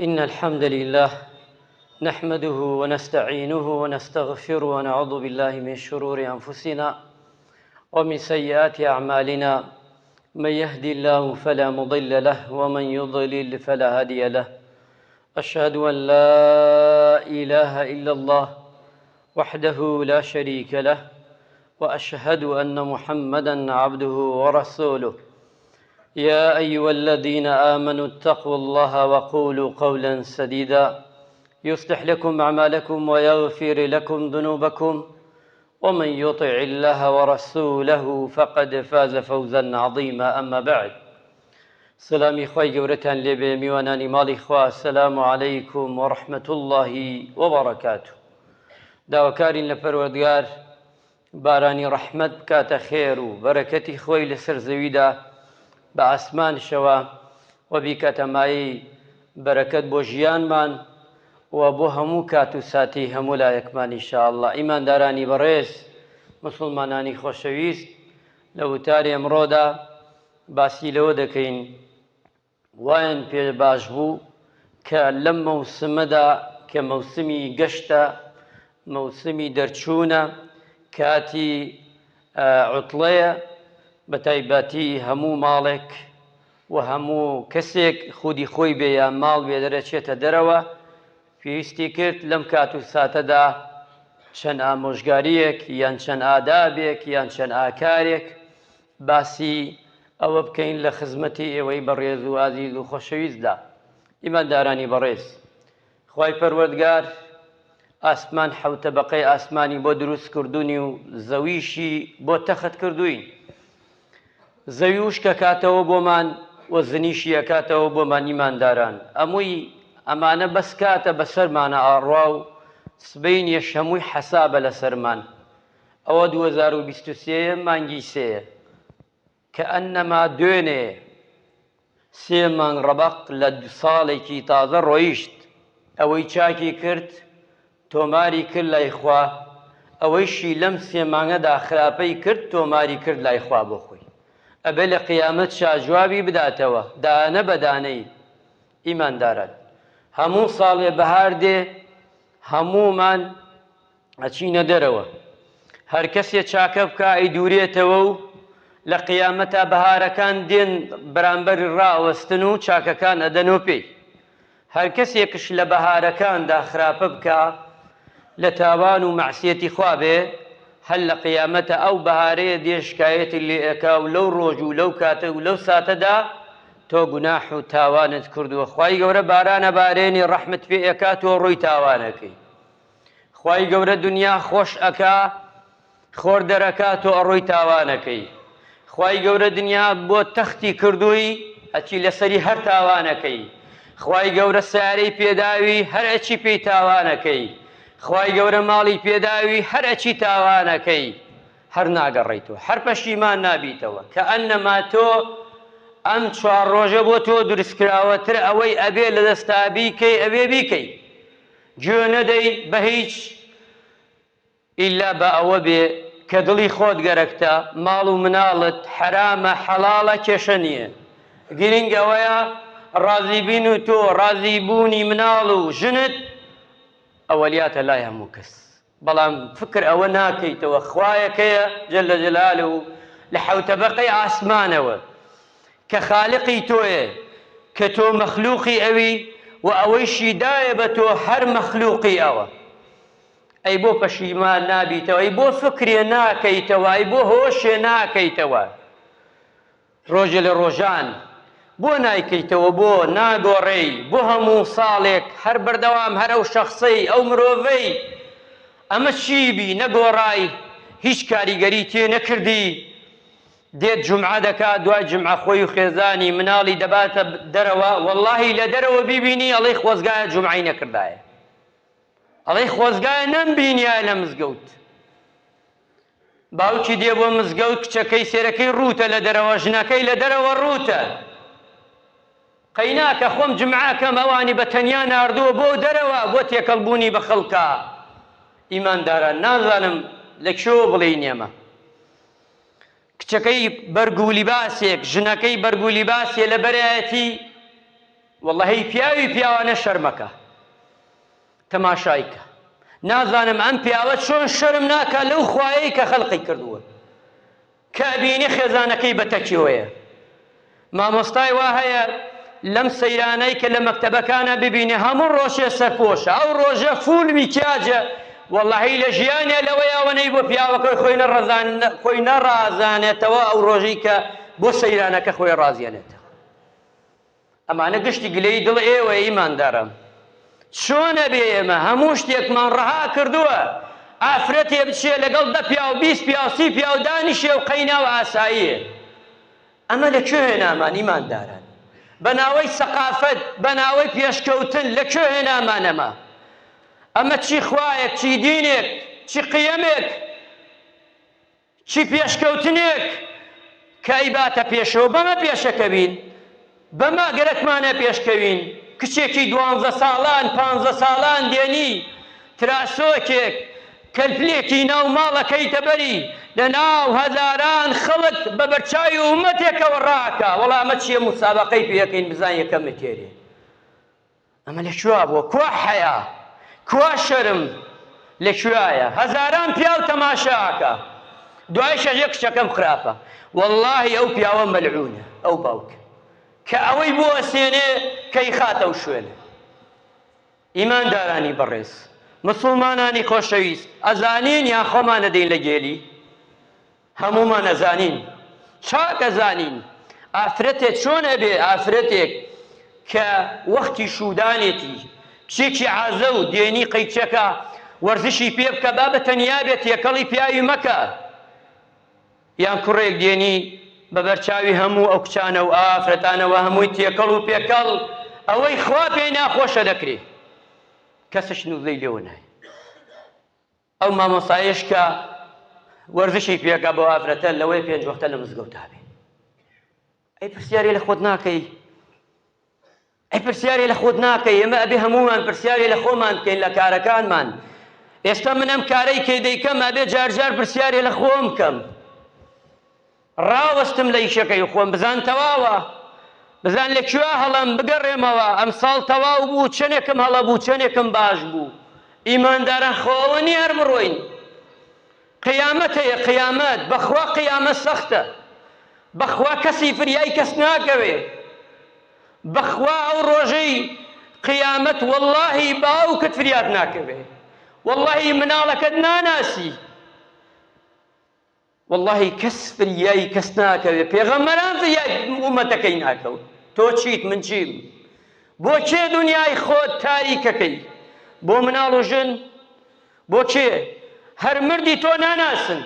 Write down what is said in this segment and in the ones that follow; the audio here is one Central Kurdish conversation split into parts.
إن الحمد لله نحمده ونستعينه ونستغفره ونعوذ بالله من شرور أنفسنا ومن سيئات أعمالنا من يهدي الله فلا مضل له ومن يضلل فلا هادي له أشهد أن لا إله إلا الله وحده لا شريك له وأشهد أن محمدا عبده ورسوله يا أيها الذين آمنوا اتقوا الله وقولوا قولا سديدا يصلح لكم أعمالكم ويغفر لكم ذنوبكم ومن يطع الله ورسوله فقد فاز فوزا عظيما أما بعد سلامی خوای گەورەتان لێبێ میوانانی ماڵی خوا السلام علیکم ورحمة اللە وبرکاته داواکارین لە پەروەردگار بارانی ڕەحمەت بکاتە خێر و بەرەکەتی خۆی لەسەر زەویدا بە ئاسمانشەوە و بیکاتە مایەی بەرەکەت بۆ ژیانمان و بۆ هەموو کات و ساتی هەموو لایەکمان ان شاء اللە ئیماندارانی بەڕێز موسڵمانانی خۆشەویست لە وتاری ئەمڕۆدا باسی لەوە دەکەین وایان پێ باش بوو کە لەم مەوسمەدا کە مەوسمی گەشتە، مەوسمی دەرچوونە، کاتی عوتڵەیە، بە تایبەتی هەموو ماڵێک و هەموو کەسێک خودی خۆی بێ یان ماڵ بێ دەرەچێتە دەرەوە، پێویستی کرد لەم کات و ساتەدا چەند ئامۆژگارییەک یان چەند ئادابێک یان چەند ئاکارێک باسی ئەوە بکەین لە خزمەتی ئێوەی بەڕێز و ئازیز و خۆشەویستدا. ئیماندارانی بەڕێز، خوای پەروەردگار ئاسمان حەوتەبەقەی ئاسمانی بۆ دروست کردونی و زەویشی بۆ تەخت کردوین. زەوی وشک ئەکاتەوە بۆمان و زنیشی ئەکاتەوە بۆمان ئیمانداران. ئەمووی ئەمانە بەس کاتە بەسەرمانا ئەڕوا و سبەینێش هەمووی حەسابە لەسەرمان. ئەوە 2023 مانگی سێیە کەئەنەما دوێنێ سێ مانگ ڕەبەق لە ساڵێکی تازە ڕۆیشت. ئەوەی چاکی کرد تۆماری کرد لای خوا، ئەوەیشی لەم سێ مانگەدا خراپەی کرد تۆماری کرد لای خوا بۆ خۆی. ئەبێ لە قیامەتشا جوابی بداتەوە دانە بە دانەی ئیمانداران. هەموو ساڵێ بەهار دێ هەموومان ئەچینە دەرەوە هەرکەسێ چاکە بکا ئەیدورێتەوە و لە قیامەتا بەهارەکان دێن بەرامبەری ڕائەوەستن و چاکەکان ئەدەنەوە پێی هەرکەسێکش لە بەهارەکاندا خراپە بکا لە تاوان و مەعسیەتی خوا بێ هەر لە قیامەتە ئەو بەهارەیە دێ شکایەتی لێ ئەکا و لەو ڕۆژ و لەو کاتە و لەو ساتەدا تۆ گوناح و تاوانت کردووە خوای گەورە باران ئەبارێنی ڕەحمت پێ ئەکا تۆ ڕووی تاوانەکەی خوای گەورە دنیا خۆش ئەکا خۆر دەرەکا تۆ ئەڕۆی تاوانەکەی خوای گەورە دنیا بۆ تەختی کردووی ئەچی لەسەری هەر تاوانەکەی خوای گەورە سارەی پێداوی هەر ئەچی پێی تاوانەکەی خوای گەورە ماڵی پێداوی هەر ئەچی تاوانەکەی هەر ناگەڕێیتەوە هەر پەشیمان نابیتەوە کە ئەنەما تۆ ئەم چوار ڕۆژە بۆ تۆ دروستکراوەتر ئەوەی ئەبێ لە دەستا بیکەی ئەبێ بیکەی گوێ نەدەی بە هیچ ئیلا با ئەوە بێ کە دڵی خۆت گەرەکتە ماڵ و مناڵت حەرامە حەڵاڵە کێشە نییە گرینگ ئەوەیە ڕازی بین و تۆ ڕازی بوونی مناڵ و ژنت ئەوەلیاتە لای هەموو کەس بەڵام فکر ئەوە ناکەیتەوە خوایەکەیە جل جلاله لە حەوتەبەقەی ئاسمانەوە کە خالقی تۆیە کە تۆ مەخلوقی ئەوی و ئەوەیشی دایە بە تۆ هەر مەخلوقی ئەوە ئەی بۆ پەشیمان نابیتەوە ئەی بۆ فکرێ ناکەیتەوە ئەی بۆ هۆشێ ناکەیتەوە ڕۆژێ لە ڕۆژان بۆ نایکەیتەوە بۆ ناگۆڕێی بۆ هەموو ساڵێک هەر بەردەوام هەر ئەو شەخسەی ئەو مرۆڤەی ئەمە چی بی نەگۆڕای هیچ کاریگەری تێ نەکردی دێت جومعە دەکات دوای جومعە خۆی و خێزانی مناڵی دەباتە دەرەوە وەڵاهی لە دەرەوە بیبینی ئەڵێی خۆزگایە جومعەی نەکردایە ئەڵێی خۆزگایە نەمبینیایە لە مزگەوت باوکی دێ بۆ مزگەوت کچەکەی سێرەکەی ڕووتە لە دەرەوە ژنەکەی لە دەرەوە ڕووتە قەیناکە خۆم جمعەکەم ئەوانی بە تەنیا ناردووە بۆ دەرەوە بۆ تێکەڵ بوونی بە خەڵکە ئیمانداران نازانم لە کوێوە بڵێین ئێمە کچەکەی بەرگ و لیباسێک ژنەکەی بەرگ و لیباسێ لە بەرایەتی. وەڵی پیاوی پیاوانە شەرمەکە تەماشای کە. نازانم ئەم پیاوە چۆن شەرم ناکا لەو خوایەی کە خەلقی کردووە. کە ئەبینی خێزانەکەی بە تەکیۆیە. مامۆستای وا هەیە لەم سەیرانەی کە لە مەکتەبەکانا ببینێ هەموو ڕۆژێ سەرپۆشە ئەو ڕۆژە فول میکیاجە وەڵاهی لە ژیانیا لەوەی ئەوەنەی بۆ پیاوەکەی خۆی نەڕەزان خۆی نەڕازانێتەوە ئەو ڕۆژەی کە بۆ سەیرانەکە خۆی ڕازیەنێتەوە. ئەمانە گشتی گلەیی دڵ ئێوەیە ئیمانداران چۆن ئەبێ ئێمە هەموو شتێکمان ڕەها کردووە ئافرەتێ بچێ لەگەڵ دە پیاو 20 پیاو سی پیاو دانیشێ و قەینا و ئاساییە ئەمە لە کوێ هێنامان ئیمانداران بە ناوەی سەقافەت بە ناوەی پێشکەوتن لە کوێ هێنامان ئەمە ئەمە چی خوایەک چی دینێک چی قیەمێک چی پێشکەوتنێک کە ئەیباتە پێشەوە بەمە پێشەکەوین بەمە گەرەکمانە پێشکەوین کچێکی دوانزە ساڵان پانزە ساڵان دێنی تراسۆکێک کەلپلێکی ناو ماڵەکەیتە بەری لە ناو هەزاران خەڵک بە بەرچاوی ئومەتێکەوە ڕاکا وەڵا ئەمە چییە موسابەقەی پێ ئەکەین بزان یەکەم تێرێ ئەمە لە کوێ بووە؟ کوا حەیا؟ کوا شەرم؟ لە کوێایە؟ هەزاران پیاو تەماشا ئەکا دوای شەژێ کچەکەم خراپە وەڵڵاهی ئەو پیاوە مەلعونە ئەو باوکە کە ئەوەی بۆ ئەسێنێ کە ئیخاتە ئەو شوێنە ئیماندارانی بەڕێز مسوڵمانانی خۆشەویست ئەزانین یان خۆمان ئەدەین لە گێلی هەموومان ئەزانین چاک ئەزانین ئافرەتێک چۆن ئەبێ ئافرەتێک کە وەختی شوودانێتی کچێکی عازە و دێنی قەیچەکە وەرزشی پێ بکە با بە تەنیا بێت تێکەڵی پیاوی مەکە یان کوڕێک دێنی بە بەرچاوی هەموو ئەو کچانە و ئافرەتانەوە هەمووی تێکەڵ و پێکەڵ ئەوەی خوا پێی ناخۆشە دەکرێ کەسش نوزەی لێوە نایە ئەو مامۆستایەش کە وەرزشی پێکا بۆ ئافرەتە لەوەی پێنج وەختە لە مزگەوتا بێ ئەی پرسیاری لە خۆت ناکەی ئەی پرسیاری لە خۆت ناکەی ئێمە ئەبێ هەمومان پرسیاری لە خۆمان بکەین لە کارەکانمان ئێستا من ئەم کارەی کێ دەیکەم ئەبێ جارجار پرسیاری لە خۆم بکەم ڕاوەستم لە ئیشەکەی خۆم بزان تەواوە بزان لە کوێ هەڵەم بگەڕێمەوە ئەمساڵ تەواو بوو چەنێکم هەڵە بوو چەنێکم باش بوو ئیمانداران خۆ ئەوە نییە هەر بڕۆین قیامەت هەیە قیامەت بەخوا قیامەت سەختە بەخوا کەسی فریای کەس ناکەوێ بەخوا ئەو ڕۆژەی قیامەت وەڵڵاهی باوکت فریات ناکەوێ وەڵڵاهی مناڵەکەت ناناسی وەڵاهی کەس فریای کەس ناکەوێ پێغەمبەران فریای ئومەتەکەی ناکەون تۆ چیت من چیم بۆ کێ دنیای خۆت تاریکەکەی بۆ مناڵ و ژن بۆ کێ هەر مردی تۆ ناناسن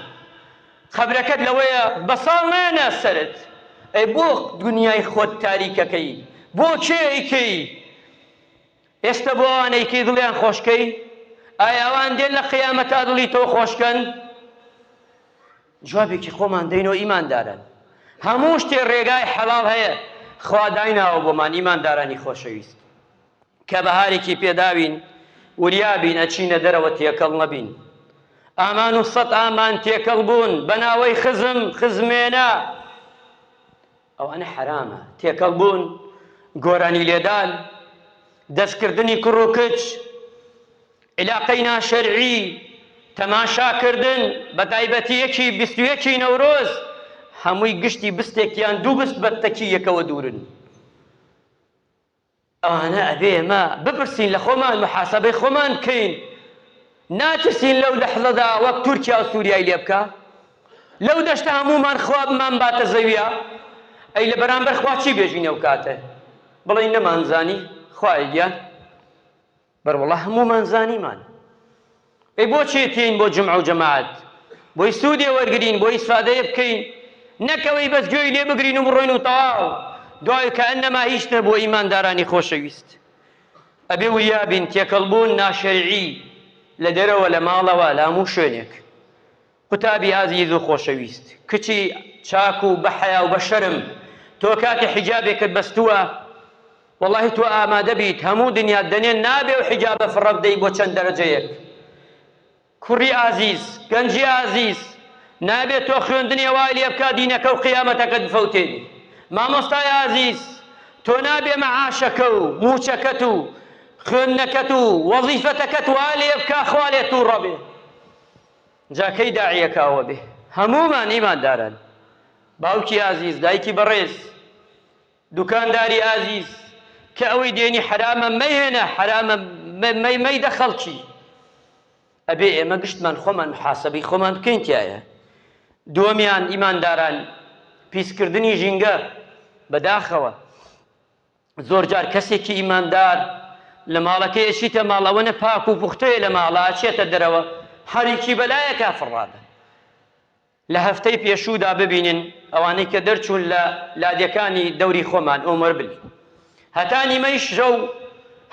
قەبرەکەت لەوەیە بە ساڵ نایەنە سەرت ئەی بۆ دنیای خۆت تاریکەکەی بۆ کێ ئەیکەی ئێستە بۆ ئەوانەی کەی دڵیان خۆشکەی ئایا ئەوان دێن لە قیامەتا دڵی تۆ خۆشکەن جوابێکی خۆمان دەینەوە ئیمانداران هەموو شتێ ڕێگای حەڵاڵ هەیە خوا دایناوە بۆمان ئیماندارانی خۆشەویست کە بەهارێکی پێداوین وریا بین ئەچینە دەرەوە تێکەڵ نەبین ئامان و سەد ئامان تێکەڵ بوون بە ناوەی خزم خزمێنە ئەوانە حەرامە، تێکەڵ بوون، گۆرانی لێدان، دەستکردنی کوڕ و کچ، عیلاقەی ناشەرعی، تەماشاکردن، بەتایبەتی یەکی 21 ی نەورۆز، هەمووی گشتی بستێک یان دوو بست بە تەکی یەکەوە دوورن. ئەوانە ئەبێ ئێمە بپرسین لە خۆمان محاسبەی خۆمان بکەین ناترسین لەو لەحزەدا وەک تورکیا و سووریای لێ بکە لەو دەشتە هەموومان خوا بمان باتە زەویە ئەی لە بەرامبەر خوا چی بێژین ئەو کاتە بڵێین نەمانزانی خوایە گیان بەروەڵا هەموومان زانیمان. ئەی بۆچی تێین بۆ جومعە و جەماعەت؟ بۆی سوودێ وەرگرین، بۆ ئیسفادەیە بکەین، نەک ئەوەی بەس گوێی لێ بگرین و بڕۆین و تەواو، دوای کەئەنەما هیچ نەبووە. ئیماندارانی خۆشەویست ئەبێ وریا بین، تێکەڵبوون ناشەرعی لە دەرەوە، لە ماڵەوە، لە هەموو شوێنێک. قوتابی ئازیز و خۆشەویست، کچی چاک و بەحەیا و بەشەرم، تۆ کاتێ حیجابێکت بەستووە، وەڵاهی تۆ ئامادە بیت هەموو دنیات دەنێ نابێ ئەو حیجابە فڕە بدەی بۆ چەند دەرەجەیەک. کوڕی ئازیز، گەنجی ئازیز، نابێ تۆ خوێندنێ وای لێ بکا دینەکە و قیامەتەکەت بفەوتێنی. مامۆستای ئازیز، تۆ نابێ مەعاشەکە و مووچەکەت و خوێندنەکەت و وەزیفەتەکەت وا لێ بکا خوا لێ تووڕە بێ. جا کەی داعیەکە ئەوە بێ؟ هەموومان ئیمانداران، باوکی ئازیز، دایکی بەڕێز، دوکانداری ئازیز، کە ئەوەی دێنی حەرامە مەیهێنە، حەرامە مەیدە خەڵکی. ئەبێ ئێمە گشتمان خۆمان محاسەبەی خۆمان بکەین تیایە. دووەمیان ئیمانداران پیسکردنی ژینگە، بەداخەوە زۆرجار کەسێکی ئیماندار لە ماڵەکەی ئەچیتە ماڵ ئەوەنە پاک و پوختەیە لە ماڵە ئەچێتە دەرەوە حەریکی بەلایەکا فڕادە. لە هەفتەی پێشوودا ببینن ئەوانەی کە دەرچوون لە لادێکانی دەوری خۆمان ئۆمەربل هەتا نیمەی شەو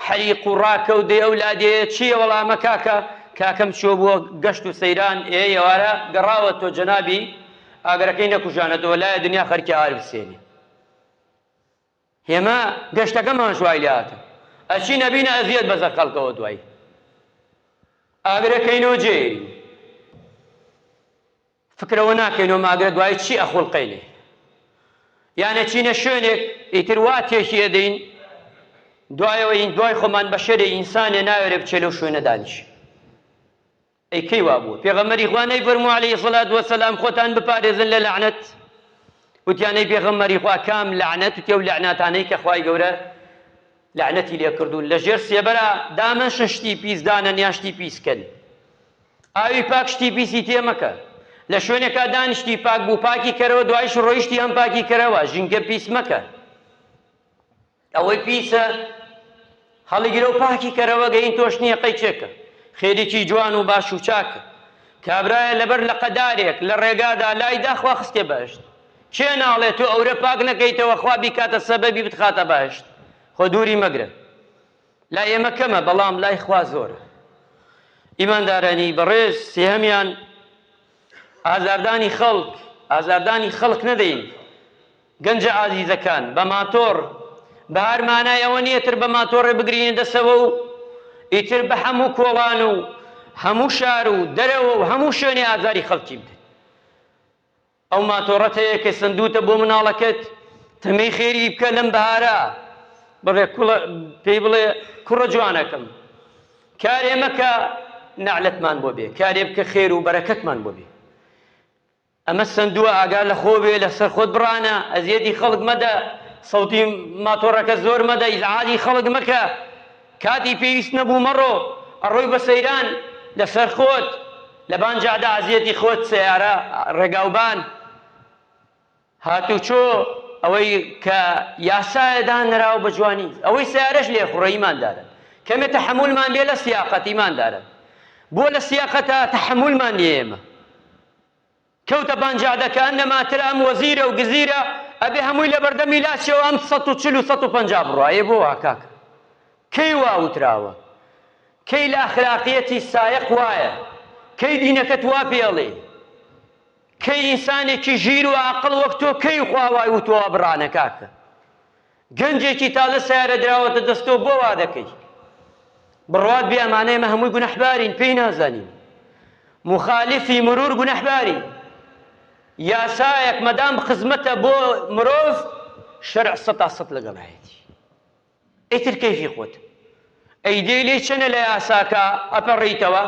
حەریق و ڕاکەوت دەی ئەو لادێیە چییە وەڵا ئەمە کاکە کاکەم چووە بۆ گەشت و سەیران ئێ ئێوارە گەڕاوە تۆ جەنابی ئاگرەکەی نەکوژانەتەوە لایە دنیا خەرکی ئار بسێنێ. ئێمە گەشتەکەمان شوای لێ هاتن ئەچین ئەبینە ئەزیەت بەسەر خەڵکەوە دوای ئاگرەکەینەوە جێیرین فکرەوە ناکەینەوە ئاگرە دوای چی ئەخوڵقێنێ یان ئەچینە شوێنێک ئیتر وا تێکی ئەدەین دوایەوە دوای خۆمان بەشەرێ ئینسانێ ناوێرێ بچێ لەو شوێنە دانیشێ. ئەی کەی وابووە پێغەمبەری خوا نەیفەرموو علیە الصلوة والسلام خۆتان بپارێزن لە لەعنەت؟ وتیان ئەی پێغەمبەری خوا کام لەعنەت؟ وتی ئەو لەعناتانەی کە خوای گەورە لەعنەتی لێ کردوون لە ژێر سێبەرا دامەنشن شتی پیس دانەن یان شتی پیس کەن ئاوی پاک شتی پیسی تێ مەکە لە شوێنێکا دانیشتی پاک بوو پاکی کەرەوە دوایش ڕۆیشتی هەم پاکی کەرەوە ژینگە پیس مەکە ئەوەی پیسە هەڵیگرە و پاکی کەرەوە گەین تۆش نییە قەیچێکە خێرێکی جوان و باش و چاکە کابرایە لەبەر لەقەدارێک لە ڕێگادا لایدا خوا خستێ بەهشت کێ ناڵێ تۆ ئەورە پاک نەکەیتەوە خوا بیکاتە سەبەبی بتخاتە بەهشت خۆ دووری مەگرە لای ئێمە کەمە بەڵام لای خوا زۆرە ئیماندارانی بەڕێز سێهەمیان ئازاردانی خەڵک ئازاردانی خەڵک نەدەین گەنجە ئازیزەکان، بە ماتۆڕ، بەهار مانای ئەوە نییە تر بە ماتۆڕێ بگرینە دەسەوە و ئیتر بە هەموو کۆڵان و هەموو شار و دەرەوە و هەموو شوێنێ ئازاری خەڵکی بدەن. ئەو ماتۆڕەت هەیە کە سەندووتە بۆ مناڵەکەت، تەمەی خێری بکە لەم بەهارە، بڵێ کوڵە، پێی بڵێ کوڕە جوانەکەم، کارێ مەکە نەعلەتمان بۆ بێ، کارێ بکە خێر و بەرەکەتمان بۆ بێ. ئەمە سەندووە ئاگا لە خۆ بێ لەسەر خۆت بڕانە ئەزیەتی خەڵک مەدە سەوتی ماتۆڕەکە زۆر مەدە ئیزعاجی خەڵک مەکە کاتی پێویست نەبوو مەڕۆ ئەڕۆی بە سەیران لەسەر خۆت لەبان جادە ئەزیەتی خۆت سەیارە ڕێگاوبان هاتوچۆ ئەوەی کە یاسایە دانراوە بە جوانی ئەوەی سیارەش لێ خوڕە ئیماندارن کەمێ تەحەمولمان بێ لە سیاقەت ئیماندارن بۆ لە سیاقەتە تەحەمولمان نییە ئێمە کەوتە بان جادە کە ئەنەما تر ئەم وەزیرە و گزیرە ئەبێ هەمووی لە بەردەمی لاچێ و ئەم 140 و 150 بڕوا ئێ بۆ وا کاکە کەی وا وتراوە کەی لە ئەخلاقیەتی سایەق وایە کەی دینەکەت وا پێڵێ کەی ئینسانێکی ژیر و ئاقڵ وەک تۆ کەی خوا وای وتووە بڕانە کاکە گەنجێکی تازە سەیارە دراوەتە دەستۆ بۆ وا دەکەی بڕوات بێ ئەمانە ئێمە هەمووی گونەحبارین پێی نازانین مخالفی مرور گونەحباری یاسایەک مەدام خزمەتە بۆ مرۆڤ شەرع سەتا سەت لەگەڵایەتی ئیتر کەیفی خۆت. ئەی دێی لێی چەنە لە یاساکە ئەپەڕیتەوە؟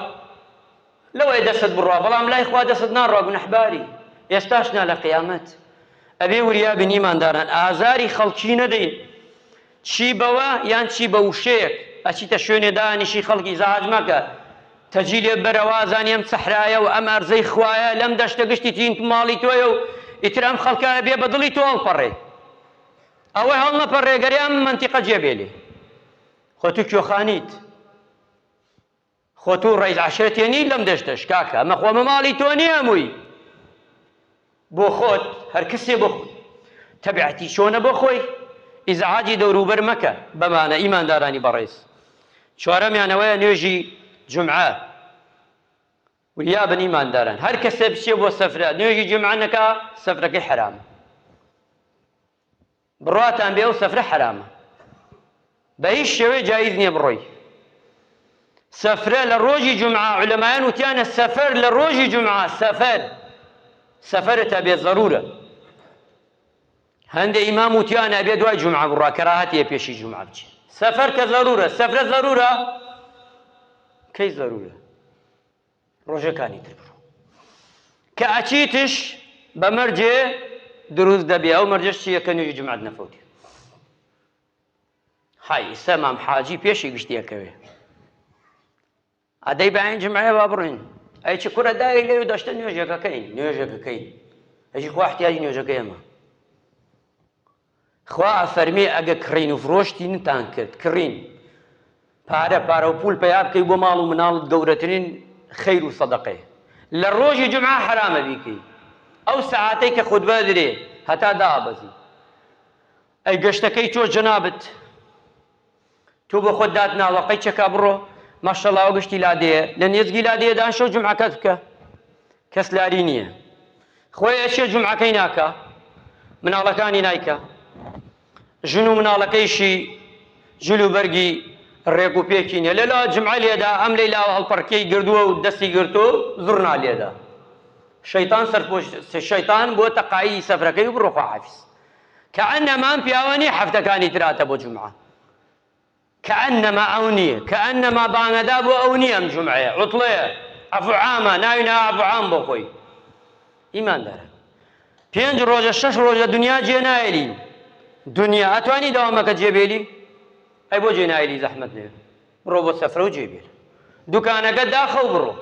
لەوەیە دەستت بڕوا بەڵام لای خوا دەستت ناڕوا گونەحباری ئێستاش نا لە قیامەت. ئەبێ وریا بین ئیمانداران ئازاری خەڵکی نەدەین چی بەوە یان چی بە وشەیەک ئەچیتە شوێنێ دانیشی خەڵک ئیزعاج مەکە تەجی لێ بەرە وازانی ئەم سەحرایە و ئەم ئەرزەی خوایە لەم دەشتە گشتی تین ماڵی تۆیە و ئیتر ئەم خەڵکە ئەبێ بە دڵی تۆ هەڵپەڕێ. ئەوەی هەڵنەپەڕێ گەرێ ئەم مەنتیقە جێ بێلێ. خۆ تو کوێخانیت. خۆ تو ڕەیس عەشرەتێ نیت لەم دەشتەش کاکە ئەمە خۆ ئەمە ماڵی تۆ نییە هەمووی بۆ خۆت هەر کەسێ بۆ خۆی تەبعەتی چۆنە بۆ خۆی ئیزعاجی دەوروبەر مەکە بەمانە ئیماندارانی بەڕێز چوارەمیان ئەوەیە نوێژی جومعە وریا بن ئیمانداران هەر کەسێ بچێ بۆ سەفرە نوێژی جومعە نەکا سەفرەکەی حەرامە بڕواتان بێ ئەو سەفرە حەرامە بە هیچ شێوەیە جایز نییە بڕۆی سەفرە لە ڕۆژی جومعە عولەمایان وتیانە سەفەر لە ڕۆژی جومعە سەفەر سەفەرە تا بێ زەرورە. هەندێ ئیمام وتیانە ئەبێ دوای جومعە بڕوا کەراهەتیە پێشی جومعە بچێ سەفەر کە زەرورە سەفرە زەرورە کەی زەرورە ڕۆژەکانی تر بڕۆ کە ئەچیتش بە مەرجێ دروست دەبێ ئەو مەرجەش چییە کە نوێژی جومعەت نەفەوتێ حای ئیستا مام حاجی پێشی گشتیەکەوێ ئەدەی بەین جمعەیە با بڕۆین ئەی چ کورە دای لێ و دەشتە نوێژەکەکەین نوێژەکەکەین ئەجی خوا احتیاجی نوێژەکەی ئێمە خوا ئەفەرمێ ئەگە کڕین و فرۆشتینتان کرد کڕین پارە پارە و پول پەیا بکەی بۆ ماڵ و مناڵت گەورەترین خەیر و سەدەقەیە لە ڕۆژی جمعە حەرامە بیکەی ئەو سەعاتەی کە خوتبە درێ هەتا دابەزی ئەی گەشتەکەی تۆ جەنابت تۆ بۆ خۆت دات ناوە قەی چەکا بڕۆ ماشەڵا ئەو گشتی لادێیە لە نێزگی لادێیە دانشە و جومعەکەت بکە کەس لاری نییە خۆی ئەچێ جومعەکەی ناکا مناڵەکانی نایکا ژن و مناڵەکەیشی جل و بەرگی ڕێک و پێکی نیە لەلا جمعە لێدا ئەم لەی لاوە هەڵپەڕکێی گردووە و دەستی گرتو زوڕنا لێدا شەیتان سەرپۆش شەیتان بۆ تەقایی سەفرەکەی و بڕۆ خواحافیز کەئەنەما ئەم پیاوە نیە هەفتەکانی تر هاتە بۆ جومعە کەئەنەما ئەو نیە کەئەنەما بانگەدا بۆ ئەو نیە ئەم جومعەیە عوتڵەیە عەفو عامە ناوی نا عەفو عام بۆ خۆی ئیماندارە پێنج ڕۆژە شەش ڕۆژە دنیا جێ نایەلی دنیا ئەتوانی دەوامەکە جێبێلی ئەی بۆ جێ نایەلی زەحمەت نەوێ بڕۆ بۆ سەفرە و جێ بێل دوکانەکە داخە و بڕۆ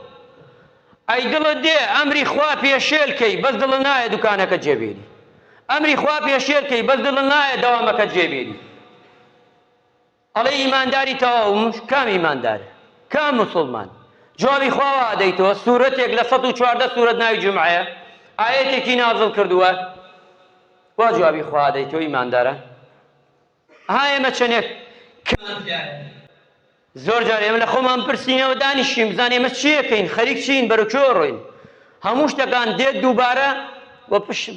ئەی دڵت دێ ئەمری خوا پێشێل کەی بەس دڵت نایە دوکانەکە جێ بێلی ئەمری خوا پێشێل کەی بەس دڵت نایە دەوامەکە جێ بێلی ئەڵێ ئیمانداری تەواو کام ئیماندار کام مسلمان جوابی خوا وا ئەدەیتەوە سورەتێک لە 114 سورەت ناوی جومعەیە ئایەتێکی نازڵ کردووە وا جوابی خوا ئەدەیتەوە ئیماندارە ها ئێمە چەنێک کەمان تیایە زۆر جار ئێمە لە خۆمان پرسینەوە دانیشین بزانین ئێمە چیەکەین خەریک چین بەرەو کوێ ڕۆین هەموو شتەکان دێت دووبارە و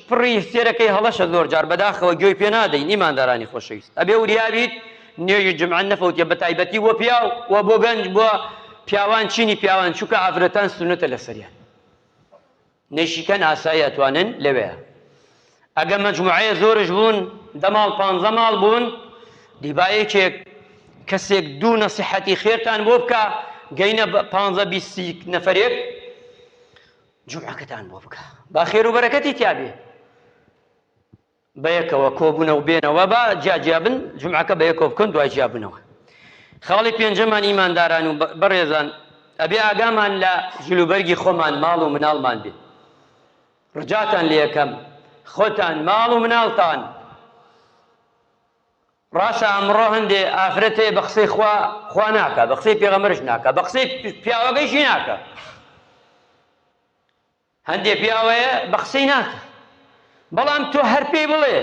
پڕی سێرەکەی هەڵەشە زۆر جار بەداخەوە گوێی پێ نادەین ئیماندارانی خۆشەویست ئەبێ وریابیت نوێژی جمعە نەفەوتێ بە تایبەتی بۆ پیاو و بۆ گەنج بۆ پیاوان چینی پیاوان چونکە ئافرەتان سونەتە لەسەریان نەیشیکەن ئاسایی ئەتوانن لەوێ ئەگە مەجموعەیە زۆرش بوون دە ماڵ پانزە ماڵ بوون دی با یەکێک کەسێک دوو نەسیحەتی خێرتان بۆ بکا گەینە پانزە بیستی نەفەرێک جومعەکەتان بۆ بکا با خێر و بەرەکەتی تیا بێ بەیەکەوە کۆبونەوە بێنەوە با جیا جیا بن جومعەکە بەیەکەوە بکەن دوای جیا بنەوە خاڵی پێنجەمان ئیمانداران و بەڕێزان ئەبێ ئاگامان لە جلوبەرگی خۆمان ماڵ و مناڵمان بێ ڕجاتان لێکەم خۆتان ماڵ و مناڵتان ڕاستە ئەمڕۆ هەندێ ئافرەت هەیە بە قسەی خوا خوا ناکا بە قسەی پێغەمبەرش ناکا بە قسەی پیاوەکەیشی ناکا هەندێ پیاو هەیە بە قسەی ناکا بەڵام تۆ هەر پێی بڵێ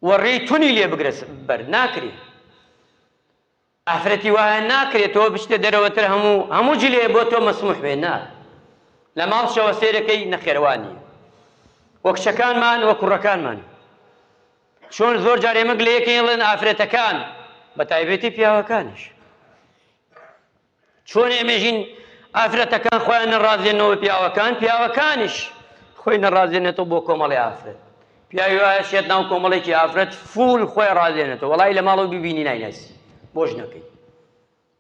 و ڕێی تونی لێ بگرە بەر ناکرێ ئافرەتی وایە ناکرێت تۆ بچتە دەرەوەتر هەموو هەموو جلێ بۆ تۆ مەسموح بێ نا لە ماڵ شەوە سێرەکەی نەخێرەوان نییە وە کچەکانمان وە کوڕەکانمان چۆن زۆر جار ئێمە گلەیەکەی ڵێن ئافرەتەکان بە تایبەتی پیاوەکانیش چۆن ئێمەژین ئافرەتەکان خۆیان نەڕازێنەوە بە پیاوەکان پیاوەکانیش خۆی نەڕازێنێتەوە بۆ کۆمەڵی ئافرەت پیاوی وایە شێت ناو کۆمەڵێکی ئافرەت فول خۆی ڕازێنێتەوە وەڵی لە ماڵەوە ببینی نایناسی بۆ ژنەکەی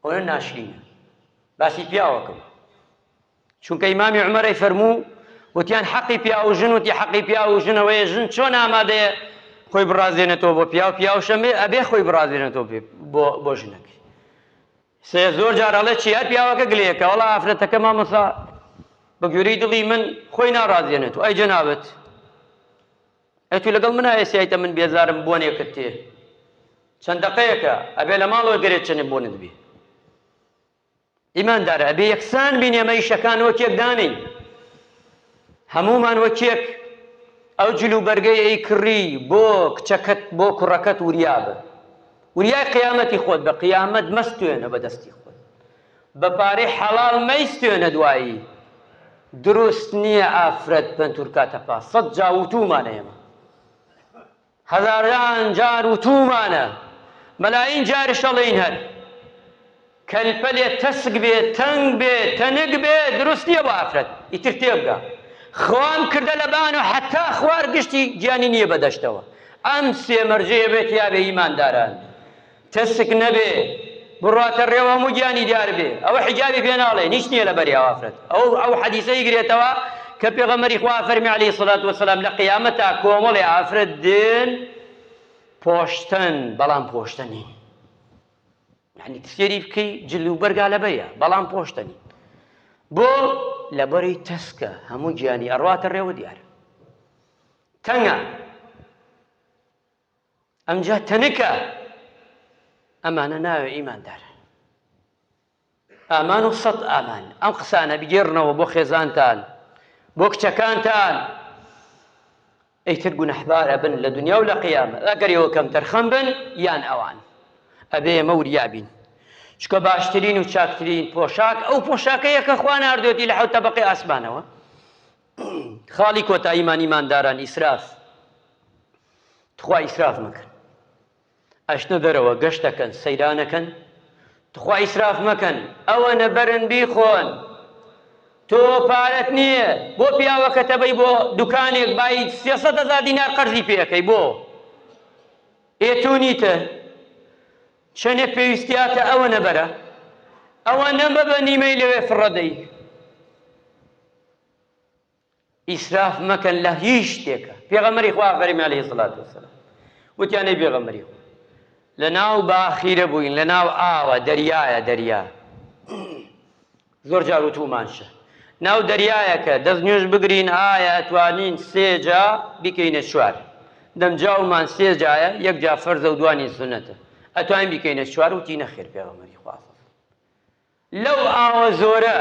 ئەوە ناشرینە باسی پیاوەکەم چونکە ئیمامی عومەر ئەیفەرموو، وتیان حەقی پیاو و ژن، وتی حەقی پیاو و ژن ئەوەیە ژن چۆن ئامادەیە خۆی بڕازێنێتەوە بۆ پیاو، پیاوش ئەبێ خۆی بڕازێنێتەوە بۆ بۆ ژنەکەی. سێ زۆر جار ئەڵێ چی هەر پیاوەکە گلەیەکە وەڵا ئافرەتەکە مامۆستا بە گوێرەی دڵی من خۆی ناڕازێنێتەوە ئەی جەنابت ئەی تو لەگەڵ منا ئێسیایتە من بێزارم بۆنێکت تێ چەند دەقەیەکە ئەبێ لە ماڵەوە گەرێت چەنێ بۆنت بێ ئیماندارە ئەبێ یەکسان بین ئێمە ئیشەکان وەک یەک دانێین هەموومان وەک یەک ئەو جل و بەرگەی ئەی کڕی بۆ کچەکەت بۆ کوڕەکەت وریا بە وریای قیامەتی خۆت بە قیامەت مەستوێنە بە دەستی خۆت بە پارەی حەڵاڵ مەیستوێنە دوایی دروست نییە ئافرەت پەنتورکاتە پا سەد جا وتومانە ئێمە هەزاران جار وتوومانە، مەلایین جاریش ئەڵێین هەر کەلپەلێ تەسک بێ، تەنگ بێ، تەنک بێ دروست نییە بۆ ئافرەت، ئیتر تێبگە. خوام کردە لەبان و حەتا خوار گشتی گیانی نییە بە دەشتەوە. ئەم سێ مەرجەیە بێت تیابێ ئیمانداران. تەسک نەبێ، بڕواتە ڕێوە هەموو گیانی دیار بێ. ئەوە حیجابی پێ ناڵێن، هیچ نییە لەبەری ئەو ئافرەت. ئەو ئەو حەدیسە ئیگرێتەوە کە پێغەمبەری خوا فەرمی عەلەیهی سڵات وەسەلام لە قیامەتا کۆمەڵێ ئافرەت دێن پۆشتەن بەڵام پۆشتە نین. یعنی سێری بکەی جل و بەرگا لەبەریە بەڵام پۆشتە نین. بۆ لەبەری تەسکە هەموو گیانی ئەڕواتە ڕێوە دیارە. تەنگە ئەمجا تەنکە ئەمانە ناوێ ئیماندارن. ئامان و سەد ئامان ئەم قسانە بگێڕنەوە بۆ خێزانتان بۆ کچەکانتان ئیتر گونەحبار ئەبن لە دنیا و لە قیامەت ئەگەر ئێوە کەمتەرخەم بن یان ئەوان ئەبێ ئێمە وریا بین چکە باشترین و چاکترین پۆشاک ئەو پۆشاکەیە کە خوا ناردوێتی لە حەوت تەبەقەی ئاسمانەوە خاڵی کۆتاییمان ئیمانداران ئیسراف تخوا ئیسراف مەکەن ئەچنە دەرەوە گەشت ئەکەن سەیران ئەکەن تخوا ئیسراف مەکەن ئەوەنە بەرن بیخۆن تۆ پارەت نییە بۆ پیاوەکە تەبەی بۆ دوکانێک بای سێسەد هەزار دینار قەرزی پێ ئەکەی بۆ ئێ تۆ نیتە چەنێک پێویستیاتە ئەوە نەبەرە ئەوە نەبە نیمەی لەوێ فڕەدەی ئیسراف مەکەن لە هیچ شتێکە پێغەمبەری خوا فەرمی عەلەیهی سڵات وسلام وتیان ئەی پێغەمبەری خوا لە ناو باخیرە بووین لە ناو ئاوە دەریایە دەریا زۆر جار وتومانشە ناو دەریایەکە دەست نوێژ بگرین ئایا ئەتوانین سێجا بیکەینە چوار دەمجاومان سێجایە یەک جا فەرزە و دوانی سونەتە ئەتوانین بیکەینە چوار وتی نەخێر پێغەمبەری خوا لەو ئاوە زۆرە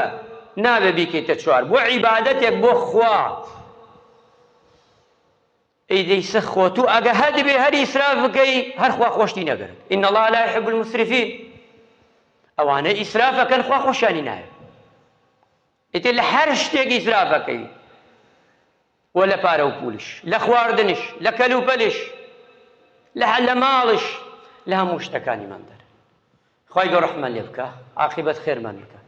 نابێ بیکەیتە چوار بۆ عیبادەتێک بۆ خوا ئەی دەیسە خۆ تو ئەگە هەدبێ هەر ئیسراف بکەی هەر خوا خۆشتی نەگرت ان الله لا يحب المسرفين ئەوانە ئیسرافەکەن خوا خۆشیانی ناوێت ئیتر لە هەر شتێک ئیسرافەکەی و لە پارە و پولیش لە خواردنش لە کەلوپەلش لە لە ماڵش لە هەموو شتەکانیمان دەر خوای گەورە ڕەحمان لێ بکا عاقیبەت خێرمان بکا.